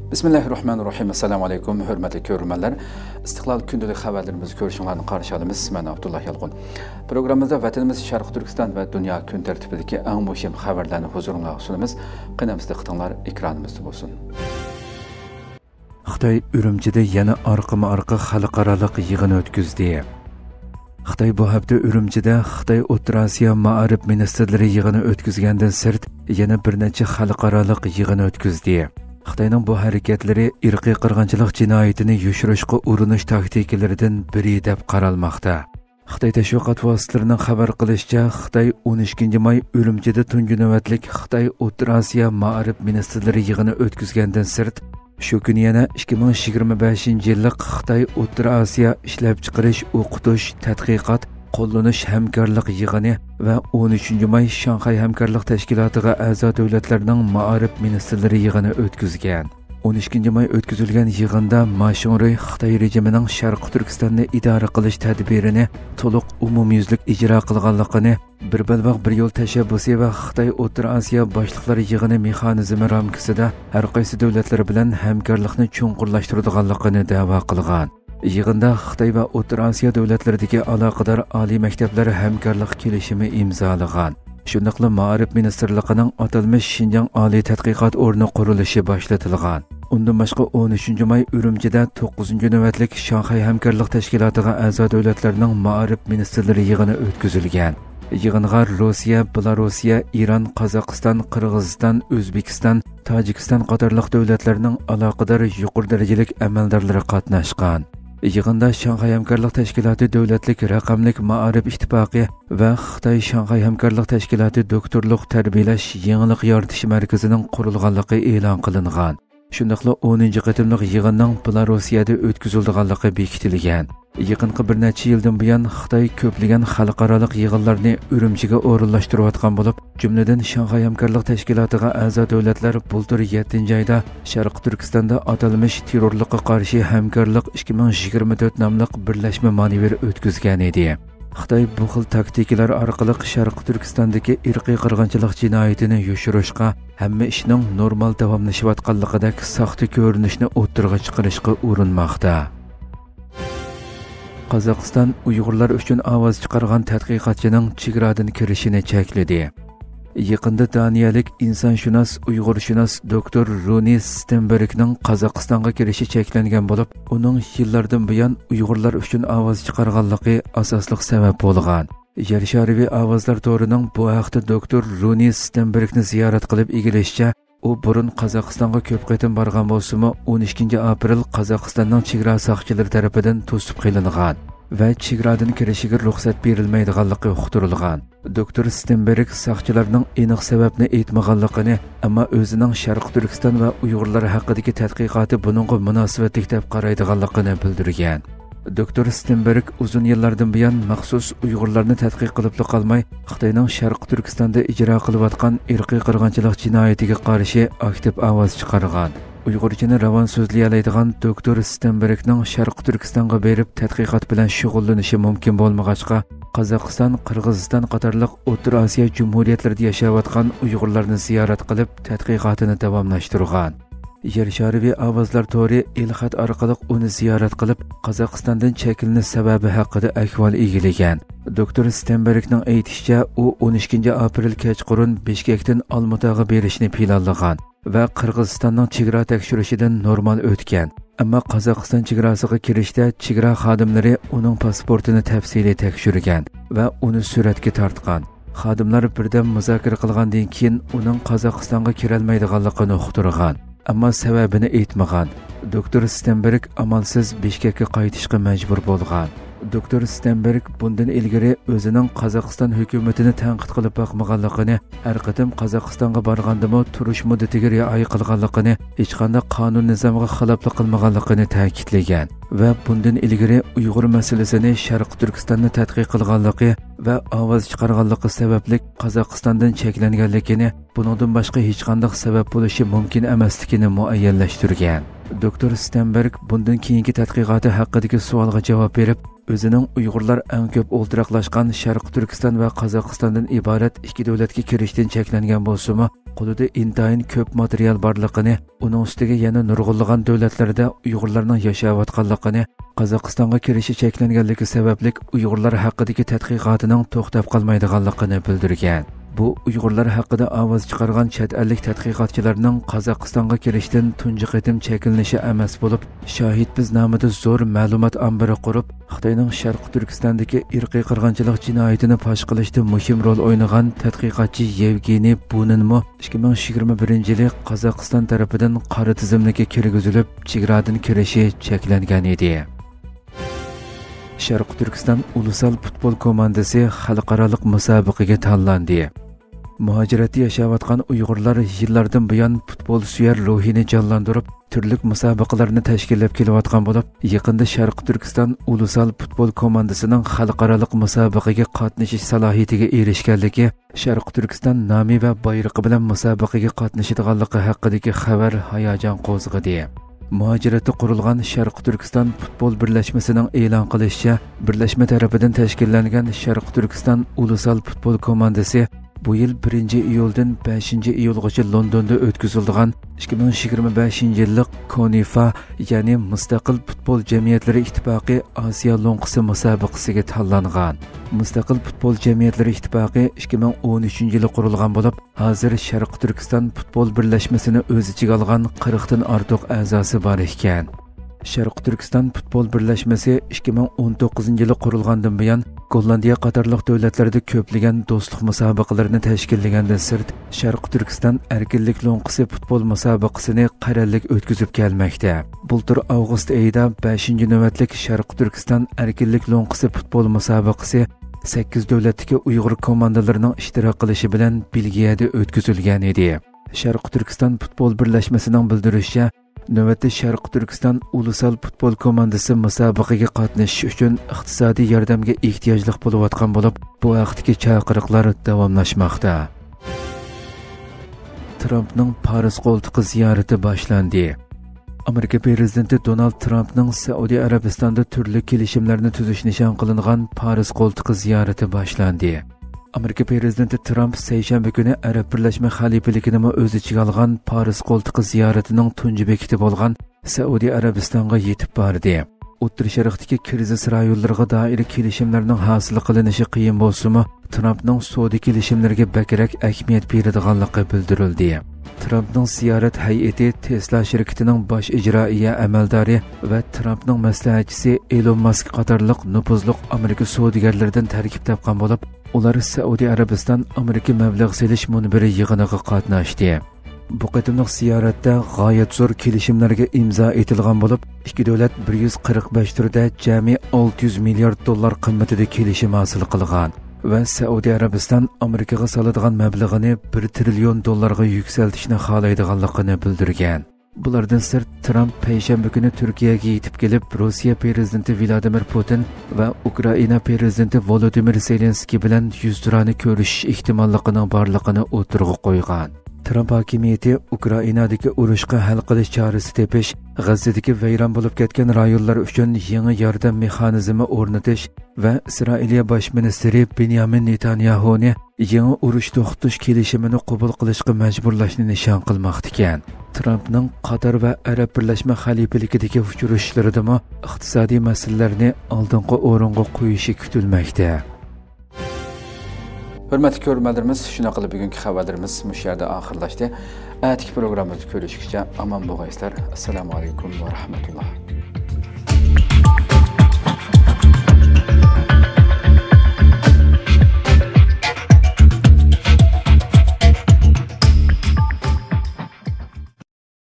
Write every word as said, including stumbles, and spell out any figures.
بىسمىللاھىررەھمانىررەھىم. ئەسسالامۇ ئەلەيكۇم، ھۆرمەتلىك كۆرۈرمەنلەر. ئىستىقلال كۈندىلىك خەۋەرلىرىمىزگە كۆرۈشۈڭلارنى قارشى ئالىمىز. مەن ئابدۇللا يالقۇن. پروگراممىمىزدا ۋەتىنىمىز شەرقىي تۈركىستان ۋە دۇنيا كۈن تەرتىپىدىكى ئەڭ مۇھىم خەۋەرلەرنى ھۇزۇرۇڭلارغا سۇنىمىز. قېنى ئەمىسە دىققىتىڭلار ئېكرانىمىزدا بولسۇن. خىتاي ئۈرۈمچىدە يەنە ئارقىمۇ ئارقا خەلقئارالىق يىغىن ئۆتكۈزدى. خىتاي بۇ ھەپتە ئۈرۈمچىدە خىتاي ئوتتۇرا ئاسىيا مائارىپ مىنىستىرلىرى يىغىنى ئۆتكۈزگەندىن سىرت، يەنە بىر نەچچە خەلقئارالىق يىغىن ئۆتكۈزدى. خىتاينىڭ بۇ ھەرىكەتلىرى ئىرقىي قىرغىنچىلىق جىنايىتىنى يوشۇرۇشقا ئۇرۇنۇش تاكتىكىلىرىدىن بىرى دەپ قارالماقتا. خىتاي تەشۋىقات ۋاسىتىلىرىنىڭ خەۋەر قىلىشىچە، خىتاي ئون ئىككىنچى ماي ئۈرۈمچىدە تۇنجى نۆۋەتلىك خىتاي ئوتتۇرا ئاسىيا مائارىپ مىنىستىرلىرى يىغىنى ئۆتكۈزگەندىن سىرت، شۇ كۈنى يەنە ئىككى مىڭ يىگىرمە بەشىنچى يىللىق خىتاي ئوتتۇرا ئاسىيا ئىشلەپچىقىرىش، ئوقۇتۇش، تەتقىقات، قوللىنىش ھەمكارلىق يىغىنى ۋە ئون ئۈچىنچى ماي شاڭخەي ھەمكارلىق تەشكىلاتىغا ئەزا دۆلەتلەرنىڭ مائارىپ مىنىستىرلىرى يىغىنى ئۆتكۈزگەن. ئون ئىككىنچى ماي ئۆتكۈزۈلگەن يىغىندا ما شىڭرۇي خىتاي رېجىمىنىڭ شەرقىي تۈركىستاننى ئىدارە قىلىش تەدبىرىنى تولۇق ئومۇميۈزلۈك ئىجرا قىلغانلىقىنى، بىر بەلباغ، بىر يول تەشەببۇسى ۋە خىتاي ئوتتۇرا ئاسىيا باشلىقلار يىغىنى مېخانىزمى رامكىسىدا ھەر قايسى دۆلەتلەر بىلەن ھەمكارلىقنى چوڭقۇرلاشتۇرىدىغانلىقىنى دەۋا قىلغان. يىغىندا خىتاي ۋە ئوتتۇرا ئاسىيا دۆلەتلىرىدىكى ئالاقىدار ئالىي مەكتەپلەر ھەمكارلىق كېلىشىمى ئىمزالىغان. شۇنداقلا مائارىپ مىنىستىرلىقىنىڭ ئاتالمىش شىنجاڭ ئالىي تەتقىقات ئورنى قۇرۇلۇشى باشلىتىلغان. ئۇندىن باشقا، ئون ئۈچىنچى ماي ئۈرۈمچىدە توققۇزىنچى نۆۋەتلىك شاڭخەي ھەمكارلىق تەشكىلاتىغا ئەزا دۆلەتلەرنىڭ مائارىپ مىنىستىرلىرى يىغىنى ئۆتكۈزۈلگەن. يىغىنغا روسىيە، بېلاروسىيە، ئىران، قازاقىستان، قىرغىزىستان، ئۆزبېكىستان، تاجىكىستان قاتارلىق دۆلەتلەرنىڭ ئالاقىدار يۇقىرى دەرىجىلىك ئەمەلدارلىرى قاتناشقان. يىغىندا شاڭخەي ھەمكارلىق تەشكىلاتى دۆلەتلىك رەقەملىك مائارىپ ئىتتىپاقى ۋە خىتاي شاڭخەي ھەمكارلىق تەشكىلاتى دوكتورلۇق تەربىيەلەش يېڭىلىق يارىتىش مەركىزىنىڭ قۇرۇلغانلىقى ئېلان قىلىنغان. شۇنداقلا ئونىنچى قېتىملىق يىغىننىڭ بېلاروسىيەدە ئۆتكۈزۈلىدىغانلىقى بېكىتىلگەن. يېقىنقى بىر نەچچە يىلدىن بۇيان خىتاي كۆپلىگەن خەلقئارالىق يىغىنلارنى ئۈرۈمچىگە ئورۇنلاشتۇرۇۋاتقان بولۇپ، جۈملىدىن شاڭخەي ھەمكارلىق تەشكىلاتىغا ئەزا دۆلەتلەر بۇلتۇر يەتتىنچى ئايدا شەرقىي تۈركىستاندا ئاتالمىش تېررورلۇققا قارشى ھەمكارلىق ئىككى مىڭ يىگىرمە تۆت ناملىق بىرلەشمە مانېۋىر ئۆتكۈزگەن ئىدى. خىتاي بۇ خىل تاكتىكىلار ئارقىلىق شەرقىي تۈركىستاندىكى ئىرقىي قىرغىنچىلىق جىنايىتىنى يوشۇرۇشقا، ھەممە ئىشنىڭ نورمال داۋاملىشىۋاتقانلىقىدەك ساختا كۆرۈنۈشنى ئوتتۇرىغا چىقىرىشقا ئۇرۇنماقتا. قازاقىستان ئۇيغۇرلار ئۈچۈن ئاۋاز چىقارغان تەتقىقاتچىنىڭ چېگرادىن كىرىشىنى چەكلىدى. يېقىندا دانىيەلىك ئىنسانشۇناس، ئۇيغۇرشۇناس دوكتور رۇنى ستېنبېرگنىڭ قازاقىستانغا كىرىشى چەكلەنگەن بولۇپ، ئۇنىڭ يىللاردىن بۇيان ئۇيغۇرلار ئۈچۈن ئاۋاز چىقارغانلىقى ئاساسلىق سەۋەب بولغان. يەر شارىۋى ئاۋازلار تورىنىڭ بۇ ھەقتە دوكتور رۇنى ستېنبېرگنى زىيارەت قىلىپ ئىگىلىشىچە، ئۇ بۇرۇن قازاقىستانغا كۆپ قېتىم بارغان بولسىمۇ، ئون ئىككىنچى ئاپرېل قازاقىستاننىڭ چېگرا ساقچىلىرى تەرىپىدىن توسۇپ قېلىنغان ۋە چېگرادىن كىرىشىگە رۇخسەت بېرىلمەيدىغانلىقى ئۇقتۇرۇلغان. دوكتور ستېنبېرگ ساقچىلارنىڭ ئېنىق سەۋەبنى ئېيتمىغانلىقىنى، ئەمما ئۆزىنىڭ شەرقىي تۈركىستان ۋە ئۇيغۇرلار ھەققىدىكى تەتقىقاتى بۇنىڭغا مۇناسىۋەتلىك دەپ قارايدىغانلىقىنى بىلدۈرگەن. دوكتور ستېنبېرگ ئۇزۇن يىللاردىن بۇيان مەخسۇس ئۇيغۇرلارنى تەتقىق قىلىپلا قالماي، خىتاينىڭ شەرقىي تۈركىستاندا ئىجرا قىلىۋاتقان ئىرقىي قىرغىنچىلىق جىنايىتىگە قارشى ئاكتىپ ئاۋاز چىقارغان. ئۇيغۇرچىنى راۋان سۆزلىيەلەيدىغان دوكتور ستېنبېرگنىڭ شەرقىي تۈركىستانغا بېرىپ تەتقىقات بىلەن شۇغۇللىنىشى مۇمكىن بولمىغاچقا، قازاقىستان، قىرغىزىستان قاتارلىق ئوتتۇرا ئاسىيا جۇمھۇرىيەتلىرىدە ياشاۋاتقان ئۇيغۇرلارنى زىيارەت قىلىپ، تەتقىقاتىنى داۋاملاشتۇرغان. يەر شارىۋى ئاۋازلار تورى ئېلخەت ئارقىلىق ئۇنى زىيارەت قىلىپ، قازاقىستاندىن چەكلىنىش سەۋەبى ھەققىدە ئەھۋال ئىگىلىگەن. دوكتور ستېنبېرگنىڭ ئېيتىشىچە، ئۇ ئون ئىككىنچى ئاپرېل كەچقۇرۇن بىشكەكتىن ئالمۇتاغا بېرىشنى پىلانلىغان ۋە قىرغىزىستاننىڭ چېگرا تەكشۈرۈشىدىن نورمال ئۆتكەن. ئەمما قازاقىستان چېگراسىغا كىرىشتە چېگرا خادىملىرى ئۇنىڭ پاسپورتىنى تەپسىلىي تەكشۈرگەن ۋە ئۇنى سۈرەتكە تارتقان. خادىملار بىردەم مۇزاكىرە قىلغاندىن كېيىن، ئۇنىڭ قازاقىستانغا كىرەلمەيدىغانلىقىنى ئۇقتۇرغان، ئەمما سەۋەبىنى ئېيتمىغان. دوكتور ستېنبېرگ ئامالسىز بىشكەككە قايتىشقا مەجبۇر بولغان. دوكتور ستېنبېرگ بۇندىن ئىلگىرى ئۆزىنىڭ قازاقىستان ھۆكۈمىتىنى تەنقىد قىلىپ باقمىغانلىقىنى، ھەر قېتىم قازاقىستانغا بارغاندىمۇ تۇرۇش مۇددىتىگە رىئايە قىلغانلىقىنى، ھېچقانداق قانۇن نىزامغا خىلاپلىق قىلمىغانلىقىنى تەكىتلىگەن ۋە بۇندىن ئىلگىرى ئۇيغۇر مەسىلىسىنى شەرقىي تۈركىستاندا تەتقىق قىلغانلىقى ۋە ئاۋاز چىقارغانلىقى سەۋەبلىك قازاقىستاندىن چەكلەنگەنلىكىنى، بۇنىڭدىن باشقا ھېچقانداق سەۋەب بولۇشى مۇمكىن ئەمەسلىكىنى مۇئەييەنلەشتۈرگەن. دوكتور ستېنبېرگ بۇندىن كېيىنكى تەتقىقاتى ھەققىدىكى سوئالغا جاۋاب بېرىپ، ئۆزىنىڭ ئۇيغۇرلار ئەڭ كۆپ ئولتۇراقلاشقان شەرقىي تۈركىستان ۋە قازاقىستاندىن ئىبارەت ئىككى دۆلەتكە كىرىشتىن چەكلەنگەن بولسىمۇ، قولىدا ئىنتايىن كۆپ ماتېرىيال بارلىقىنى، ئۇنىڭ ئۈستىگە يەنە نۇرغۇنلىغان دۆلەتلەردە ئۇيغۇرلارنىڭ ياشاۋاتقانلىقىنى، قازاقىستانغا كىرىشى چەكلەنگەنلىكى سەۋەبلىك ئۇيغۇرلار ھەققىدىكى تەتقىقاتىنىڭ توختاپ قالمايدىغانلىقىنى بىلدۈرگەن. بۇ ئۇيغۇرلار ھەققىدە ئاۋاز چىقارغان چەت ئەللىك تەتقىقاتچىلارنىڭ قازاقىستانغا كىرىشتىن تۇنجى قېتىم چەكلىنىشى ئەمەس بولۇپ، شاھىتبىزنامىدا زور مەلۇمات ئامبىرى قۇرۇپ، خىتاينىڭ شەرقىي تۈركىستاندىكى ئىرقىي قىرغىنچىلىق جىنايىتىنى پاش قىلىشتا مۇھىم رول ئوينىغان تەتقىقاتچى يېۋگېنىي بۇنىنمۇ ئىككى مىڭ يىگىرمە بىرىنچى يىلى قازاقىستان تەرىپىدىن قارا تىزىملىككە كىرگۈزۈلۈپ، چېگرادىن كىرىشى چەكلەنگەن ئىدى. شەرقىي تۈركىستان ئۇلۇسال پۇتبول كوماندىسى خەلقئارالىق مۇسابىقىگە تاللاندى. مۇھاجىرەتتە ياشاۋاتقان ئۇيغۇرلار يىللاردىن بۇيان پۇتبول سۆيەر روھىنى جانلاندۇرۇپ، تۈرلۈك مۇسابىقىلەرنى تەشكىللەپ كېلىۋاتقان بولۇپ، يېقىندا شەرقىي تۈركىستان ئۇلۇسال پۇتبول كوماندىسىنىڭ خەلقئارالىق مۇسابىقىگە قاتنىشىش سالاھىيىتىگە ئېرىشكەنلىكى، شەرقىي تۈركىستان نامى ۋە بايرىقى بىلەن مۇسابىقىگە قاتنىشىدىغانلىقى ھەققىدىكى خەۋەر ھاياجان قوزغىدى. مۇھاجىرەتتە قۇرۇلغان شەرقىي تۈركىستان پۇتبول بىرلەشمىسىنىڭ ئېلان قىلىشىچە، بىرلەشمە تەرىپىدىن تەشكىللەنگەن شەرقىي تۈركىستان ئۇلۇسال پۇتبول كوماندىسى بۇ يىل بىرىنچى ئىيۇلدىن بەشىنچى ئىيۇلغىچە لوندوندا ئۆتكۈزۈلىدىغان ئىككى مىڭ يىگىرمە بەشىنچى يىللىق كونىفا، يەنى مۇستەقىل پۇتبول جەمئىيەتلىرى ئىتتىپاقى ئاسىيا لوڭقىسى مۇسابىقىسىگە تاللانغان. مۇستەقىل پۇتبول جەمئىيەتلىرى ئىتتىپاقى ئىككى مىڭ ئون ئۈچىنچى يىلى قۇرۇلغان بولۇپ، ھازىر شەرقىي تۈركىستان پۇتبول بىرلەشمىسىنى ئۆز ئىچىگە ئالغان قىرىقتىن ئارتۇق ئەزاسى بار ئىكەن. شەرقىي تۈركىستان پۇتبول بىرلەشمىسى ئىككى مىڭ ئون توققۇزىنچى يىلى قۇرۇلغاندىن بۇيان، گوللاندىيە قاتارلىق دۆلەتلەردە كۆپلىگەن دوستلۇق مۇسابىقىلىرىنى تەشكىللىگەندىن سىرت، شەرقىي تۈركىستان ئەركىنلىك لوڭقىسى پۇتبول مۇسابىقىسىنى قەرەللىك ئۆتكۈزۈپ كەلمەكتە. بۇلتۇر ئاۋغۇست ئېيىدا بەشىنچى نۆۋەتلىك شەرقىي تۈركىستان ئەركىنلىك لوڭقىسى پۇتبول مۇسابىقىسى سەككىز دۆلەتتىكى ئۇيغۇر كوماندىلىرىنىڭ ئىشتىراك قىلىشى بىلەن بېلگىيەدە ئۆتكۈزۈلگەن ئىدى. شەرقىي تۈركىستان پۇتبول بىرلەشمىسىنىڭ بىلدۈرۈشىچە، نۆۋەتتە شەرقىي تۈركىستان ئۇلۇسال پۇتبول كوماندىسى مۇسابىقىگە قاتنىشىش ئۈچۈن ئىقتىسادىي ياردەمگە ئېھتىياجلىق بولۇۋاتقان بولۇپ، بۇ ھەقتىكى چاقىرىقلار داۋاملاشماقتا. ترامپنىڭ پارس قولتۇقى زىيارىتى باشلاندى. ئامېرىكا پىرېزىدېنتى دونالد ترامپنىڭ سەئۇدى ئەرەبىستاندا تۈرلۈك كېلىشىملەرنى تۈزۈش نىشان قىلىنغان پارس قولتۇقى زىيارىتى باشلاندى. ئامېرىكا پىرېزىدېنتى ترامپ سەيشەنبە كۈنى ئەرەب بىرلەشمە خەلىپىلىكىنىمۇ ئۆز ئىچىگە ئالغان پارس قولتۇقى زىيارىتىنىڭ تۇنجى بېكىتى بولغان سەئۇدى ئەرەبىستانغا يېتىپ باردى. ئوتتۇرا شەرقتىكى كىرىزىس رايونلىرىغا دائىر كېلىشىملەرنىڭ ھاسىل قىلىنىشى قىيىن بولسىمۇ، ترامپنىڭ سودا كېلىشىملىرىگە بەكرەك ئەھمىيەت بېرىدىغانلىقى بىلدۈرۈلدى. ترامپنىڭ زىيارەت ھەيئىتى تېسلا شىركىتىنىڭ باش ئىجرائىيە ئەمەلدارى ۋە ترامپنىڭ مەسلىھەتچىسى ئېلون ماسك قاتارلىق نوپۇزلۇق ئامېرىكا سودىگەرلىرىدىن تەركىب تاپقان بولۇپ، ئۇلار سەئۇدى ئەرەبىستان ئامېرىكا مەبلەغ سېلىش مۇنبىرى يىغىنىغا قاتناشتى. بۇ قېتىملىق زىيارەتتە غايەت زور كېلىشىملەرگە ئىمزا ئېتىلغان بولۇپ، ئىككى دۆلەت بىر يۈز قىرىق بەش تۈردە جەمئىي ئالتە يۈز مىليارد دوللار قىممىتىدە كېلىشىم ھاسىل قىلغان ۋە سەئۇدى ئەرەبىستان ئامېرىكىغا سالىدىغان مەبلىغىنى بىر تىرىليون دوللارغا يۈكسەلتىشنى خالايدىغانلىقىنى بىلدۈرگەن. بۇلاردىن سىرت، ترامپ پەيشەنبە كۈنى تۈركىيەگە يېتىپ كېلىپ، روسىيە پىرېزىدېنتى ۋلادىمىر پۇتىن ۋە ئۇكرائىنا پىرېزىدېنتى ۋولودىمىر زېلېنسكىي بىلەن يۈزتۇرانە كۆرۈشۈش ئېھتىماللىقىنىڭ بارلىقىنى ئوتتۇرىغا قويغان. ترامپ ھاكىمىيىتى ئۇكرائىنادىكى ئۇرۇشقا ھەل قىلىش چارىسى تېپىش، غەززىدىكى ۋەيران بولۇپ كەتكەن رايونلار ئۈچۈن يېڭى ياردەم مېخانىزمى ئورنىتىش ۋە ئىسرائىلىيە باش مىنىستىرى بېنيامىن نېتانياھۇنى يېڭى ئۇرۇش توختىتىش كېلىشىمىنى قوبۇل قىلىشقا مەجبۇرلاشنى نىشان قىلماقتىكەن. ترامپنىڭ قاتار ۋە ئەرەب بىرلەشمە خەلىپىلىكىدىكى ئۇچرىشىشلىرىدىمۇ ئىقتىسادىي مەسىلىلەرنى ئالدىنقى ئورۇنغا قويۇشى كۈتۈلمەكتە. ھۆرمەتلىك كۆرۈرمەنلىرىمىز، شۇنداق قىلىپ بۈگۈنكى خەۋەرلىرىمىز مۇشۇ يەردە ئاخىرلاشتى. ئەتىكى پروگراممىمىزدا كۆرۈشكىچە ئامان بولغايسىلەر. ئەسسالامۇ ئەلەيكۇم ۋە رەھمەتۇللا.